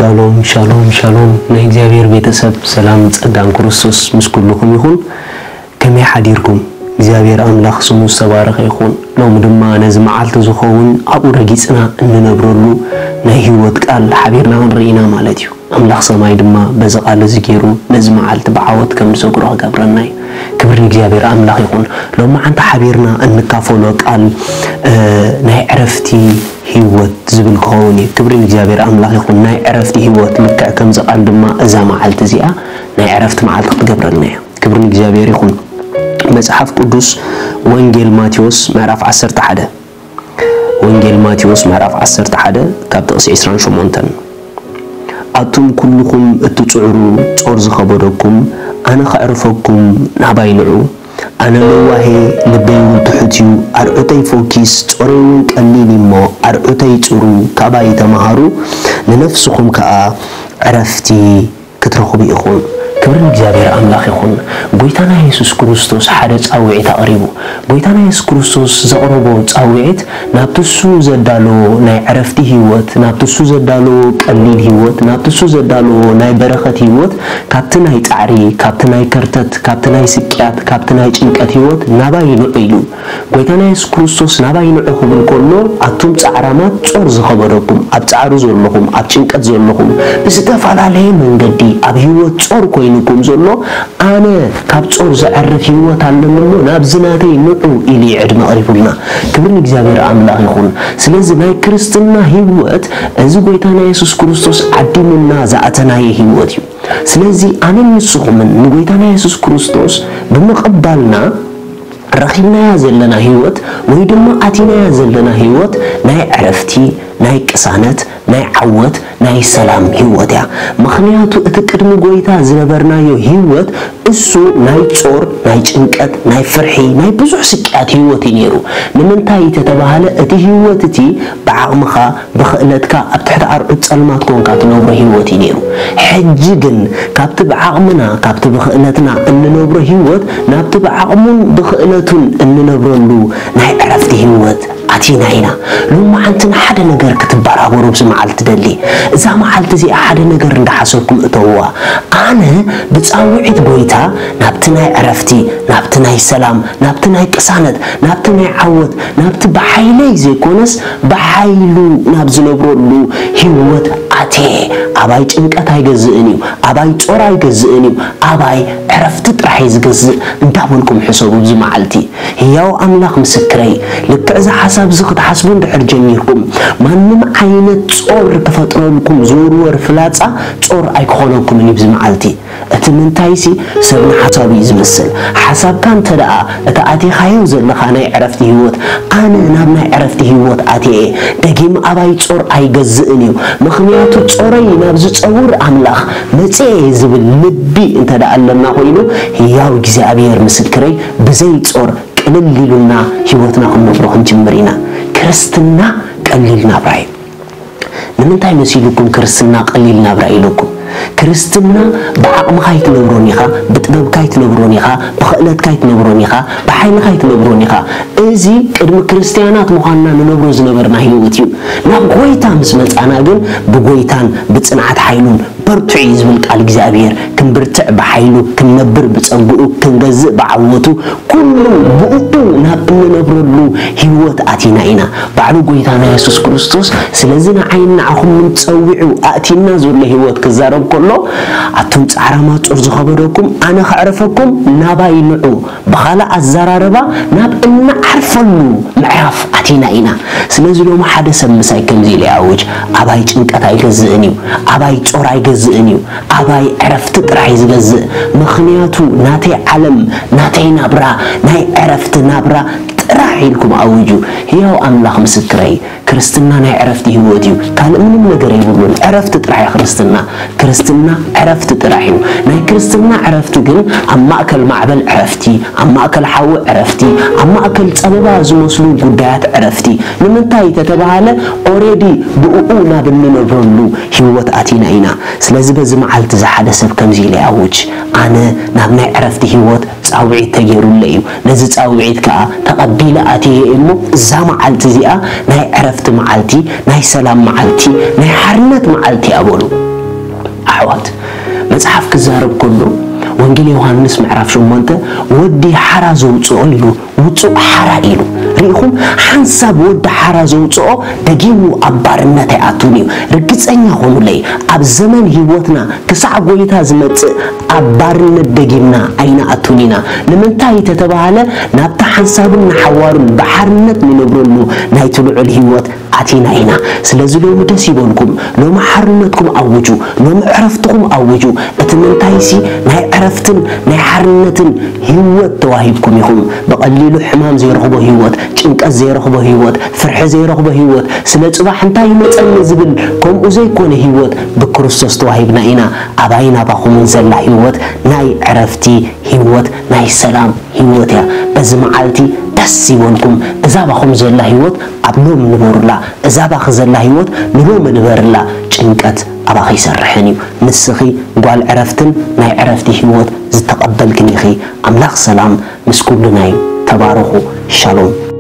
ሻሎም ሻሎም ሻሎም፣ ናይ እግዚኣብሔር ቤተሰብ፣ ሰላም ጸጋን ክርስቶስ ምስ ኩልኹም ይኹን። ከመይ ሓዲርኩም? እግዚኣብሔር ኣምላኽ ስሙ ዝተባረኸ ይኹን። ሎሚ ድማ ነዚ መዓልቲ ዝኸውን ኣብኡ ረጊጽና እንነብረሉ ናይ ህይወት ቃል ሓቢርና ክንርኢ ኢና ማለት እዩ። ኣምላኽ ሰማይ ድማ በዚ ቃል እዚ ገይሩ ነዚ መዓልቲ ብዓወት ከም ንሰግሮ ክገብረና እዩ። ክብሪ ንእግዚኣብሔር ኣምላኽ ይኹን። ሎማዓንቲ ሓቢርና እንካፈሎ ቃል ናይ ዕረፍቲ ህይወት ዝብል ክኸውን እዩ። ክብሪ ንእግዚኣብሔር ኣምላኽ ይኹን። ናይ ዕረፍቲ ህይወት ልክዕ ከምዚ ቃል ድማ እዛ መዓልቲ እዚኣ ናይ ዕረፍቲ መዓልቲ ክትገብረልና እያ። ክብሪ ንእግዚኣብሔር ይኹን። መጽሓፍ ቅዱስ ወንጌል ማቴዎስ ምዕራፍ ዓሰርተ ሓደ፣ ወንጌል ማቴዎስ ምዕራፍ ዓሰርተ ሓደ ካብ ጥቕሲ ዕስራን ሸሞንተን፣ ኣቱም ኩልኹም እትጽዕሩ ጾር ዝኸበደኩም ኣነ ከዕርፈኩም ናባይ ንዑ። ኣነ ለዋሄ ልበይ እውን ትሑት እዩ። ኣርዑተይ ፎኪስ ጾረይ እውን ቀሊል እሞ ኣርዑተይ ጽሩ ካባይ ተማሃሩ ንነፍስኹም ከኣ ዕረፍቲ ክትረኽቡ ኢኹም። ክብሪ ንእግዚኣብሔር ኣምላኽ ይኹን። ጎይታና የሱስ ክርስቶስ ሓደ ጻውዒት ኣቕሪቡ። ጎይታና የሱስ ክርስቶስ ዘቕረቦ ጻውዒት ናብቲ እሱ ዘዳለዎ ናይ ዕረፍቲ ህይወት፣ ናብቲ እሱ ዘዳለዎ ቀሊል ህይወት፣ ናብቲ እሱ ዘዳለዎ ናይ በረኸት ህይወት፣ ካብቲ ናይ ጻዕሪ፣ ካብቲ ናይ ከርተት፣ ካብቲ ናይ ስቅያት፣ ካብቲ ናይ ጭንቀት ህይወት ናባይ ንዑ ኢሉ። ጎይታና የሱስ ክርስቶስ ናባይ ንዑ ክብል ከሎ ኣቱም ጻዕራማት ጾር ዝኸበደኩም፣ ኣብ ጻዕሪ ዘለኹም፣ ኣብ ጭንቀት ዘለኹም፣ ብዝተፈላለየ መንገዲ ኣብ ህይወት ጾር ኮይኑኩም ዘሎ ኣነ ካብ ጾር ዘዕርፍ ህይወት ኣለኒ እሞ ናብዚ ናተይ ንዑ ኢሉ እዩ ዕድመ ኣቕሪቡልና። ክብሪ ንእግዚኣብሔር ኣምላኽ ይኹን። ስለዚ ናይ ክርስትና ህይወት እዚ ጎይታና የሱስ ክርስቶስ ዓዲሙና ዝኣተናዮ ህይወት እዩ። ስለዚ ኣነን ንስኹምን ንጎይታና የሱስ ክርስቶስ ብምቕባልና ረኺብናያ ዘለና ህይወት ወይ ድማ ኣቲናያ ዘለና ህይወት ናይ ዕረፍቲ፣ ናይ ቅሳነት፣ ናይ ዓወት፣ ናይ ሰላም ህይወት እያ። ምኽንያቱ እቲ ቅድሚ ጎይታ ዝነበርናዮ ህይወት እሱ ናይ ጾር፣ ናይ ጭንቀት፣ ናይ ፍርሒ፣ ናይ ብዙሕ ስቅያት ህይወት እዩ ነይሩ። ንምንታይ ተተባህለ እቲ ህይወት እቲ ብዓቕምኻ ብኽእለትካ ኣብ ትሕቲ ኣርዑት ጸልማት ኮንካ ትነብሮ ህይወት እዩ ነይሩ። ሕጂ ግን ካብቲ ብዓቕምና ካብቲ ብኽእለትና እንነብሮ ህይወት ናብቲ ብዓቕሙን ብኽእለቱን እንነብረሉ ናይ ዕረፍቲ ህይወት ኣቲና ኢና። ሎማዓንቲ ንሓደ ነገር ክትበራበሩ ኣብዚ መዓልቲ ደሊ። እዛ መዓልቲ እዚኣ ሓደ ነገር እንዳሓሰብኩም እተውዋ። ኣነ ብጻውዒት ጎይታ ናብቲ ናይ ዕረፍቲ፣ ናብቲ ናይ ሰላም፣ ናብቲ ናይ ቅሳነት፣ ናብቲ ናይ ዓወት፣ ናብቲ ብሓይለይ ዘይኮነስ ብሓይሉ ናብ ዝነብረሉ ህይወት ኣትየ። ኣባይ ጭንቀት ኣይገዝእን እዩ፣ ኣባይ ጾር ኣይገዝእን እዩ፣ ኣባይ ዕረፍቲ ጥራሕ እዩ ዝገዝእ እንዳበልኩም ሕሰቡ። ኣብዚ መዓልቲ ህያው ኣምላኽ ምስክረይ፣ ልክዕ እዚ ሓሳብ እዚ ክትሓስቡ እንድሕር ጀሚርኩም፣ ማንም ዓይነት ጾር ክፈጥረልኩም ዝውርወር ፍላጻ ጾር ኣይክኾነኩምን እዩ ኣብዚ መዓልቲ። እቲ ምንታይሲ ሰብ ንሓሳቡ እዩ ዝምስል። ሓሳብካ እንተ ደኣ እቲ ኣቲኻዮ ዘለኻ ናይ ዕረፍቲ ህይወት፣ ኣነ ናብ ናይ ዕረፍቲ ህይወት ኣትየ እየ፣ ደጊም ኣባይ ጾር ኣይገዝእን እዩ፣ ምኽንያቱ ጾረይ ናብ ዝጸውር ኣምላኽ መጽየ እየ ዝብል ልቢ እንተ ደኣ ኣለና ኮይኑ፣ ህያው እግዚኣብሔር ምስክረይ፣ ብዘይ ጾር ቅልል ኢሉና ህይወትና ክንነብሮ ክንጅምር ኢና። ክርስትና ቀሊል ናብራ እዩ። ንምንታይ መሲሉኩም ክርስትና ቀሊል ናብራ ኢለኩም? ክርስትና ብዓቕምኻ ኣይትነብሮን ኢኻ፣ ብጥበብካ ኣይትነብሮን ኢኻ፣ ብኽእለትካ ኣይትነብሮን ኢኻ፣ ብሓይልኻ ኣይትነብሮን ኢኻ። እዚ ቅድሚ ክርስትያናት ምዃንና ንነብሮ ዝነበርና ህይወት እዩ። ናብ ጎይታ ምስ መጻና ግን ብጎይታን ብጽንዓት ሓይሉን በርትዑ እዩ ዝብል ቃል እግዚኣብሔር። ክንብርትዕ ብሓይሉ፣ ክንነብር ብጸግኡ፣ ክንገዝእ ብዓወቱ፣ ኩሉ ብእኡ ናብ እንነብረሉ ህይወት ኣቲና ኢና። ባዕሉ ጎይታና የሱስ ክርስቶስ ስለዚ ንዓይን ንዓኹምን ጸዊዑ ኣእቲና ዘሎ ህይወት ክዛረብ ከሎ፣ ኣቱም ጻዕራማት ጾር ዝኸበደኩም ኣነ ከዕርፈኩም ናባይ ንዑ። ብኻልእ ኣዘራርባ ናብ እንዓርፈሉ ምዕራፍ ኣቲና ኢና። ስለዚ ሎሚ ሓደ ሰብ ምሳይ ከምዚ ኢሉ ይኣውጅ፣ ኣባይ ጭንቀት ኣይገዝእን እዩ፣ ኣባይ ጾር ኣይገዝእን እዩ፣ ኣባይ ዕረፍቲ ጥራሕ እዩ ዝገዝእ። ምኽንያቱ ናተይ ዓለም፣ ናተይ ናብራ ናይ ዕረፍቲ ናብራ ጥራሕ ኢልኩም ኣውጁ። ህያው ኣምላኽ ምስክረይ፣ ክርስትና ናይ ዕረፍቲ ህይወት እዩ። ካልእ ምንም ነገር የብሉን። ዕረፍቲ ጥራሕ እዩ ክርስትና። ክርስትና ዕረፍቲ ጥራሕ እዩ። ናይ ክርስትና ዕረፍቲ ግን ኣብ ማእከል ማዕበል ዕረፍቲ፣ ኣብ ማእከል ሓዊ ዕረፍቲ፣ ኣብ ማእከል ጸበባ ዝመስሉ ጉዳያት ዕረፍቲ። ንምንታይ ተተባሃለ፣ ኦሬዲ ብእኡ ናብ እንነብረሉ ህይወት ኣቲና ኢና። ስለዚ በዚ መዓልቲ እዚ ሓደ ሰብ ከምዚ ኢለ ይኣውጅ፣ ኣነ ናብ ናይ ዕረፍቲ ህይወት ጻውዒት ተገይሩለይ እዩ። ነዚ ጻውዒት ከኣ ተቐቢለ ኣትየ እየ እሞ፣ እዛ መዓልቲ እዚኣ ናይ ዕረፍቲ መዓልቲ፣ ናይ ሰላም መዓልቲ፣ ናይ ሓርነት መዓልቲ እያ በሉ። ኣሕዋት፣ መጽሓፍ ክዛረብ ከሎ፣ ወንጌል ዮሃንስ ምዕራፍ ሸሞንተ፣ ወዲ ሓራ ዘውፅኦ ኢሉ፣ ውፁእ ሓራ ኢሉ። ርኢኹም? ሓንሳብ ወዲ ሓራ ዘውፅኦ ደጊሙ ኣብ ባርነት ኣይኣቱን እዩ። ርግፀኛ ኾኑለይ፣ ኣብ ዘመን ህይወትና ክሳዕ ጎይታ ዝመጽእ ኣብ ባርነት ደጊምና ኣይንኣቱን ኢና። ንምንታይ ተተባሃለ፣ ናብቲ ሓንሳብን ንሓዋሩን ብሓርነት ንነብረሉ ናይቲ ልዑል ህይወት ኣቲና ኢና። ስለዚ ሎሚ ደስ ይበልኩም፣ ሎሚ ሓርነትኩም ኣውጁ፣ ሎሚ ዕረፍትኩም ኣውጁ። እቲ ምንታይሲ ናይ ዕረፍትን ናይ ሓርነትን ህይወት ተዋሂብኩም ኢኹም። ብቐሊሉ ሕማም ዘይረኽቦ ህይወት፣ ጭንቀት ዘይረኽቦ ህይወት፣ ፍርሒ ዘይረኽቦ ህይወት፣ ስለ ጽባሕ እንታይ ይመጸኒ ዝብል ከምኡ ዘይኮነ ህይወት ብክርስቶስ ተዋሂብና ኢና። ኣባይ ናባኹምን ዘላ ህይወት ናይ ዕረፍቲ ህይወት፣ ናይ ሰላም ህይወት እያ። በዚ መዓልቲ ደስ ይበልኩም። እዛ ባኹም ዘላ ህይወት ኣብ ሎም ንበሩላ። እዛ ባኺ ዘላ ህይወት ንሎም ንበርላ። ጭንቀት ኣባኺ ይሰርሕን እዩ። ንስኺ ጓል ዕረፍትን ናይ ዕረፍቲ ህይወት ዝተቐበልክን ኢኺ። ኣምላኽ ሰላም ምስ ኩልና እዩ። ተባረኹ። ሻሎም።